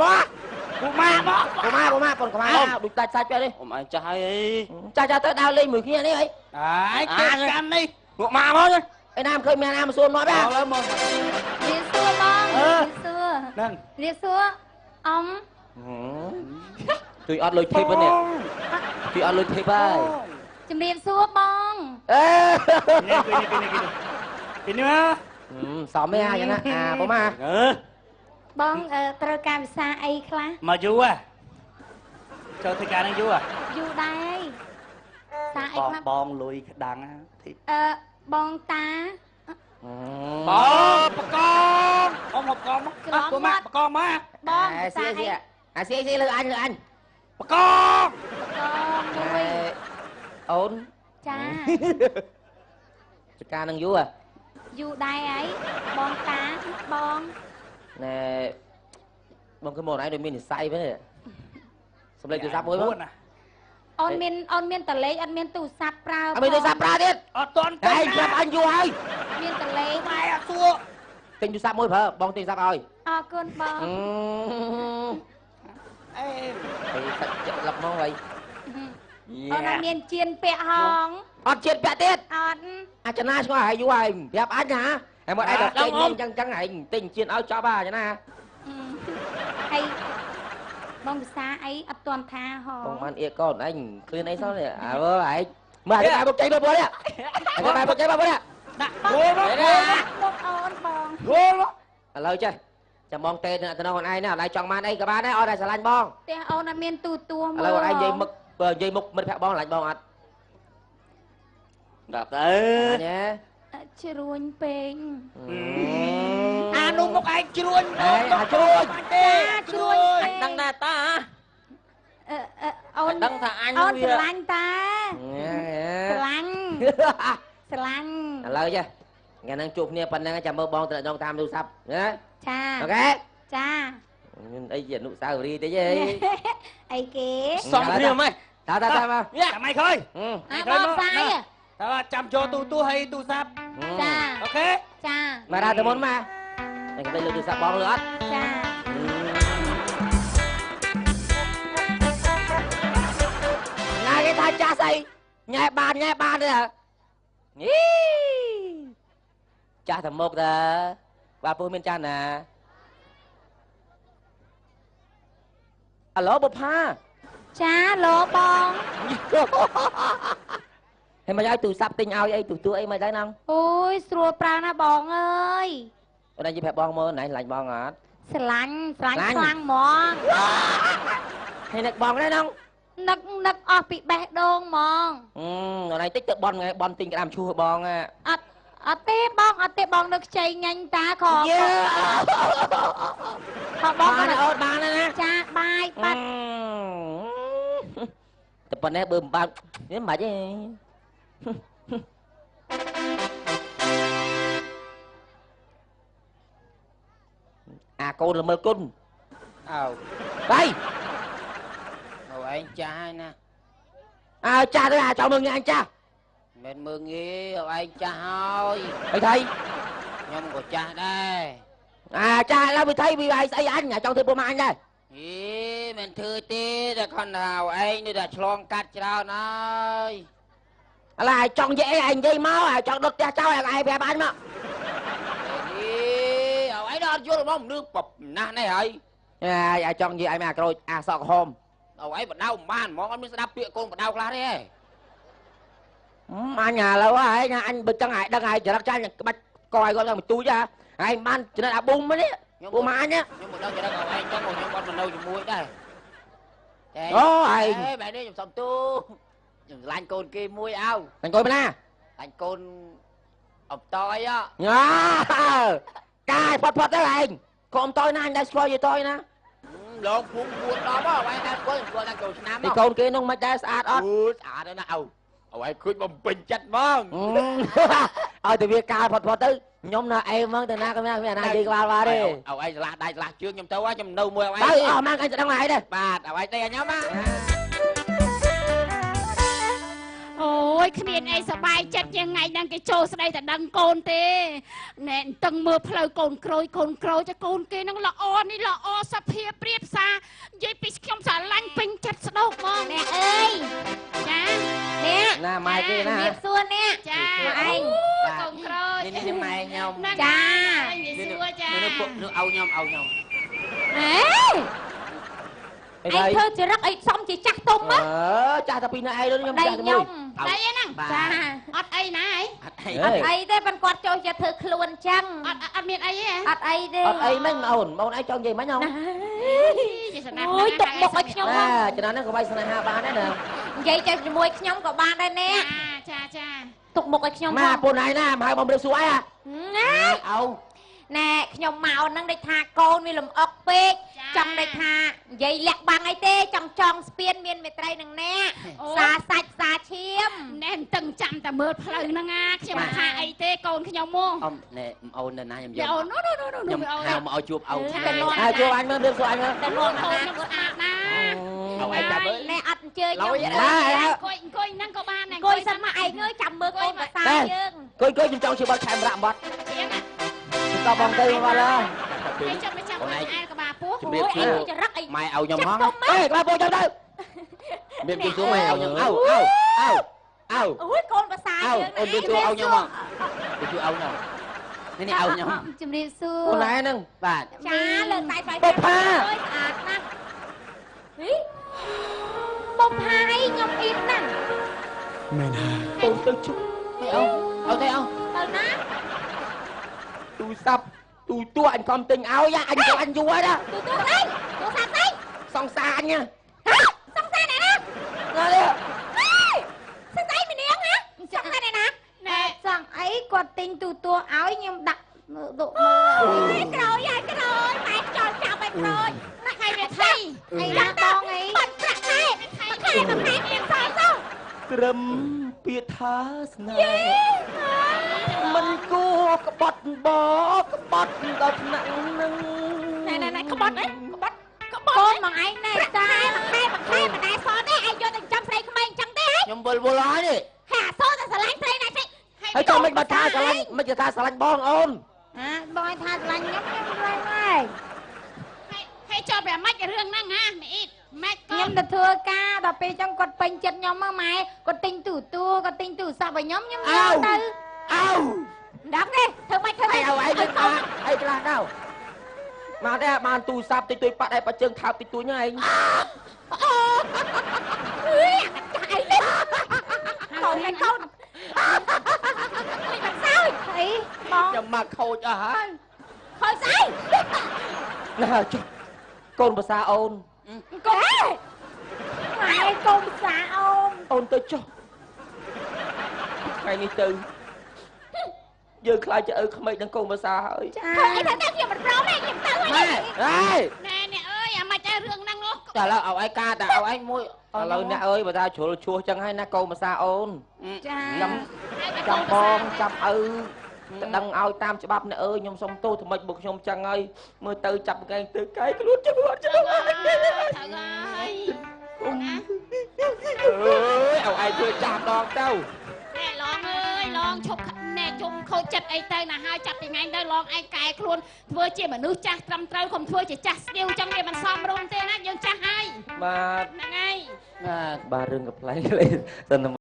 មក ពួកម៉ាមក ពួកម៉ាពួកម៉ាប៉ុនក្បាលដូចដាច់សាច់បែបនេះ អ៊ំឯងចាស់ហើយអី ចាស់ចាស់ទៅដើរលេងមួយគ្នានេះអី អាយគេកាន់នេះ ពួកម៉ាមក ឯណាមិនឃើញមានណាមកសួរមកដែរ ឥឡូវមក រៀបសួរបងរៀបសួរ ហ្នឹង រៀបសួរអ៊ំ ជួយអត់លុយធីបនេះជួយអត់លុយធីបហើយ ជំរាបសួរបង អេ នេះនេះនេះនេះនេះមក សមទេអាយ៉ាងណាអាបងម៉ា អឺ បងត្រូវការវិសាអីខ្លះ មកយូរចូលធ្វើការនឹងយូរ យូរដែរសាអីខ្លះ បងលុយក្តាំងធីប អឺបងតា បងបកងអ៊ំបកងមកពួកម៉ាបកងមក បង សាអីអាស៊ីស៊ីលើអញលើអញ បកង បកងមួយ អូន ចា ចការនឹងយូរ យូរដែរអីបងតាបង ណែបងគឺមកឯងដូចមាននិស័យវិញសំលេចទូរស័ព្ទមួយមក អូនមានអូនមានតលេខអត់មានទូរស័ព្ទប្រើ អត់មានទូរស័ព្ទប្រើទៀត អត់តន់ តែប្រាប់អញយូរហើយ មានតលេខ ម៉ែអត់សួរ ទិញទូរស័ព្ទមួយប្រើបងទិញទូរស័ព្ទឲ្យ អរគុណបង អេ ពេលសាច់ចិត្តលឹកមកហើយ អូនអត់មានជៀនពាក់ហង អត់ជៀនពាក់ទៀត អត់ អាចណាស្គាល់ហើយយូរហើយប្រាប់អញណាហើយមកឯងដល់ទិញអញ្ចឹងចឹងឯងទិញជៀនឲ្យចប់អាណា ហើយបងវិសាអីអត់ទាន់ថាហង បងបានអៀកកូនឯងឃ្លានអីសោះនេះអើឯងមើលអាបែបចេញមកបងនេះអាបែបចេញមកបងនេះ ដាក់គោលមក មកអូនបង គោលមក ឥឡូវចេះចាំបងទេនៅតំណខ្លួនឯងណាអត់ឯងចង់បានអីក៏បានដែរអត់តែស្រឡាញ់បង ផ្ទះអូនអត់មានទូទួមើល ឥឡូវឯងនិយាយមុខនិយាយមុខមិត្តភក្តិបងស្រឡាញ់បងអត់ ដល់ទៅ ញ៉ែ ជ្រួញពេក អានោះមុខឯងជ្រួញ អាជ្រួញ ទេជ្រួញ អញដឹងដែរតា អឺអូន ដឹងថាអញ អូនស្រឡាញ់តាស្រឡាញ់ស្រឡាញ់ ឥឡូវចេះថ្ងៃហ្នឹងជួបគ្នាប៉ុណ្ណឹងចាំមើលបងតំណងតាមទូរស័ព្ទណា ចា អូខេ ចា មានអីជាអនុស្សាវរីយ៍តិចអី អីគេ សំគ្នាម៉េច តាតាតាមក ចាំឯងឃើញ អាបងផ្សាយ តើចាំចូលទូទួហើយទូរស័ព្ទ ចា អូខេ ចា មកដល់ទៅមុនមកតែគេលើទូរស័ព្ទបងលើអត់ ចា ណាគេថាចាស់ស្អីញ៉ែបានញ៉ែបានទេញីចាស់តែមកតាបាទពូមានចាស់ណាអាឡូបុផា ចាឡូបង ហើយមកឲ្យទូរស័ព្ទទិញឲ្យអីទូទួអីមកដែរហ្នឹង អូយស្រួលប្រើណាបងអើយ អូននិយាយប្រាប់បងមើលណៃស្រឡាញ់បងអត់ ស្រឡាញ់ស្រឡាញ់ខ្លាំងហ្មង ហើយនឹកបងដែរហ្នឹង នឹកនឹកអស់ពីបេះដូងហ្មង អូនឯងតិចទៅបនថ្ងៃបនទិញក្តាមឈូសបង អត់អត់ទេបងអត់ទេបងនៅខ្ចីញ៉ាញ់តាខខបង អូនបានណា ចាបាយបាត់ តែប៉ុណ្ណេះបើមិនបាននេះមិនបាច់ទេអាកូនល្មើគុណ អើបាយ អូឯងចាស់ហើយណា អើចាស់ទៅអាចមើងងាយអញចាស់ មិនមើងងាយឯងចាស់ហើយ អីថៃ ខ្ញុំក៏ចាស់ដែរ អាចាស់ឥឡូវវិថីវាឲ្យស្អីអញចង់ធ្វើពុំអញដែរ ហីមិនធ្វើទេតែខនថាឯងនេះតែឆ្លងកាត់ច្រើនហើយ ឥឡូវឯងចង់និយាយអីឯងនិយាយមកឯងចង់ដុតផ្ទះចោលឯងប្រាប់អញមក នេះឯងដល់អត់យល់ហ្មងមនុស្សណាស់នេះហើយ ឯងចង់និយាយឯងមកអាក្រូចអាសក់ក្រហម ឯងបដៅមិនបានហ្មងអត់មានស្ដាប់ពាក្យកូនបដៅខ្លះទេ អញឥឡូវឯងអញបើចឹងឯងដឹងឯងចរិតចាញ់ក្បាច់កឲ្យគាត់ទៅទូចហ៎ឯងបានចំណិតអាប៊ុំនេះពុំអញ ខ្ញុំមិនដឹងចរិតឯងចឹងខ្ញុំអត់មកនៅជាមួយដែរ អូឯង បែរនេះខ្ញុំសុំទូខ្ញុំស្រឡាញ់កូនគេមួយអោ ស្រឡាញ់កូនណា ស្រឡាញ់កូនអបតយ ញ៉ាកាយផុតផុតទៅឯងកូនតយណាអញដែរស្គាល់យីតយណា ឡងភូមិ4 10ហ៎ឯងដែរស្គាល់ស្គាល់តាំងចូលឆ្នាំ នេះកូនគេនោះមិនដែរស្អាតអត់ ស្អាតណាស់អោឯងឃើញបំពេញចិត្តហ្មង ឲ្យតែវាកាយផុតផុតទៅខ្ញុំនៅអេហ្មងទៅណាក៏មានអាណានិយាយក្បាលបាទទេ ឲ្យឯងឆ្លាស់ដៃឆ្លាស់ជើងខ្ញុំទៅខ្ញុំនៅមួយឲ្យឯង ទៅអស់ម៉ាងអញទៅដឹងឯងដែរ បាទឲ្យឯងទេខ្ញុំបាទ អូយគ្មានអីសบายចិត្តជាងថ្ងៃហ្នឹងគេចូលស្ដីតែដឹងកូនទេណែតឹងមើលផ្លូវកូនក្រូចកូនក្រូចតែកូនគេហ្នឹងល្អនេះល្អសភាពព្រៀប ម៉ែគេណា ជំរាបសួរអ្នក ចា ឯង កូនក្រូច នេះនេះម៉ែខ្ញុំ ចា ជំរាបសួរចា នេះពួកនោះឲ្យខ្ញុំឲ្យខ្ញុំ ហេឯងធ្វើចរិតអីសំជាចាស់ទុំហ៎ ចាស់តែពីណាឯងខ្ញុំ ដី ចាស់តែមួយ ខ្ញុំ ដីហ្នឹង ចា អត់អីណាឯង អត់អី អត់អីទេប៉ុន្តែគាត់ចូលចិត្តធ្វើខ្លួនចឹង អត់អត់មានអីទេ អត់អីទេ អត់អីមិញបងអូនបងឯងចង់និយាយមិញហ៎ ជាស្នា អូយទុកមុខឲ្យខ្ញុំ ណាចំណានហ្នឹងក៏វាយស្នេហាបានដែរណា និយាយចេះជាមួយខ្ញុំក៏បានដែរអ្នក ចាចា ទុកមុខឲ្យខ្ញុំ ម៉ាពូនឯងណាមកឲ្យបងរៀបសួរអី ណា អោ ណែខ្ញុំមកហ្នឹងដូចថាកូនវាលំអុកពេកចង់ដូចថានិយាយលាក់បាំងអីទេចង់ចង់ស្ពានមានមេត្រីនឹងអ្នកសាសាច់សាឈាម ណែមិនតឹងចាំតែមើលផ្លូវហ្នឹងណាខ្ញុំមិនថាអីទេកូនខ្ញុំមក អ៊ំណែអូននៅណាខ្ញុំយក អូននោះនោះនោះ ខ្ញុំហៅមកឲ្យជួបអូន ហើយជួបអញមើលរៀបសួរអញមើល តែនាំ កូនខ្ញុំស្អាតណា ឲ្យឯងចាប់អើយ ណែអត់អញ្ជើញខ្ញុំ អង្គុយអង្គុយហ្នឹងក៏បានដែរ អង្គុយសិនមកឯងអើយចាំមើលកូនភាសាយើង អង្គុយអង្គុយខ្ញុំចង់ជួបបាត់ខេមរៈបាត់ ជាង តបងទៅមកឡើយ ហើយចាំមិនចាំអែលក្បាលពោះ ជំរាបសួរ ចរិតអី ម៉ែឲ្យខ្ញុំហង អេក្បាលពោះចាំទៅ មានជំរាបសួរម៉ែឲ្យខ្ញុំអៅអៅអៅអៅ អូយកូនភាសាយើង អូនជំរាបសួរឲ្យខ្ញុំហងជំរាបសួរឲ្យខ្ញុំនេះនេះឲ្យខ្ញុំ ជំរាបសួរ អូនឯងហ្នឹង បាទ ចាលើកដៃស្វ័យស្អាតណាស់ហីបុផាអីខ្ញុំអ៊ីមហ្នឹង មែនហើយ អូនទៅជុំ អូអូទេអូ ទៅណា ទូរស័ព្ទទូទួអញខំទិញឲ្យអញក៏អញយូរហើយណា ទូទួស្អីទូរស័ព្ទស្អី សង្សារអញណា សង្សារអ្នកណា ណានេះ សង្សារមីនាងហ៎សង្សារអ្នកណា ណែ សង្អីគាត់ទិញទូទួឲ្យខ្ញុំដាក់ដកមើលក្រោយហើយក្រោយម៉ែខ្យល់ចាប់ឲ្យក្រោយ ណាស់ហើយវាថៃ អីណាបងអីបាត់ប្រាក់ខែមួយខែមួយខែមានសល់ទៅ ត្រឹមពាក្យថាស្នេហ៍មិនគួរក្បត់បក្បត់ដល់ថ្នាក់នឹង ណែណែក្បត់អីក្បត់ក្បត់ កូនមកឯងណែចាមួយខែមួយខែមិនដែរសល់ទេឯងយកទៅចាំស្រីក្មេងអញ្ចឹងទេហ៎ ខ្ញុំវល់វល់ហើយនេះ ហាសល់តែស្រឡាញ់ស្រីណាស្រី ហើយចង់មិនបើថាស្រឡាញ់មិនថាស្រឡាញ់បងអូន ហាបងឲ្យថាស្រឡាញ់ខ្ញុំខ្ញុំស្រឡាញ់ហើយ ហើយចប់តែម៉េចរឿងហ្នឹងហ่าមីអ៊ីតម៉េច ខ្ញុំទៅធ្វើការដល់ពេលចឹងគាត់ពេញចិត្តខ្ញុំមកម៉ែគាត់ទិញទូទួគាត់ទិញទូរស័ព្ទឲ្យខ្ញុំខ្ញុំយកទៅ អៅ មិនដឹងទេធ្វើម៉េចធ្វើម៉េច អីឲ្យឯងទៅអីខ្លះដល់មកទេបានទូរស័ព្ទតិចតួចបាត់ឯងបាត់ជើងថើបតិចតួចហ្នឹងឯង អូអើយអាចាស់អីនេះកូនឯងកូនមិនបាត់សើចអីបង ខ្ញុំមកខូចអស់ហើយ ខូចស្អី ណាចុះកូនភាសាអូនកូនម៉ែកូនភាសាអូន អូនទៅចុះថ្ងៃនេះទៅយើងខ្លាចជាឪក្មេកនឹងកូនភាសាហើយ ធ្វើអីទៅទៅខ្ញុំមិនព្រមទេខ្ញុំទៅហើយ ម៉ែអេ ណែអ្នកអើយអាម៉េចដែររឿងហ្នឹងនោះ តែឥឡូវឲ្យឯងការតែឲ្យឯងមួយ ឥឡូវអ្នកអើយបើថាជ្រុលឈួសចឹងហើយណាកូនភាសាអូន ចា ចាំចាំបងចាំឪទៅដឹងឲ្យតាមច្បាប់អ្នកអើយខ្ញុំសុំទោសថ្មិចបើខ្ញុំចឹងហើយមើលទៅចាប់កែងទៅកែខ្លួនចឹងអត់ចឹង ត្រូវហើយណា អើយឲ្យឯងធ្វើចាំដងទៅ ណែឡងអើយឡងឈប់ណែជុំខូចចិត្តអីទៅណាហើយចាប់ពីថ្ងៃទៅឡងឯងកែខ្លួនធ្វើជាមនុស្សចាស់ត្រឹមត្រូវកុំធ្វើជាចាស់ស្ទៀវចឹងវាមិនសមរម្យទេណាយើងចាស់ហើយ បាទ ហ្នឹងហើយ បាទ បាទរឿងកំប្លែងសិន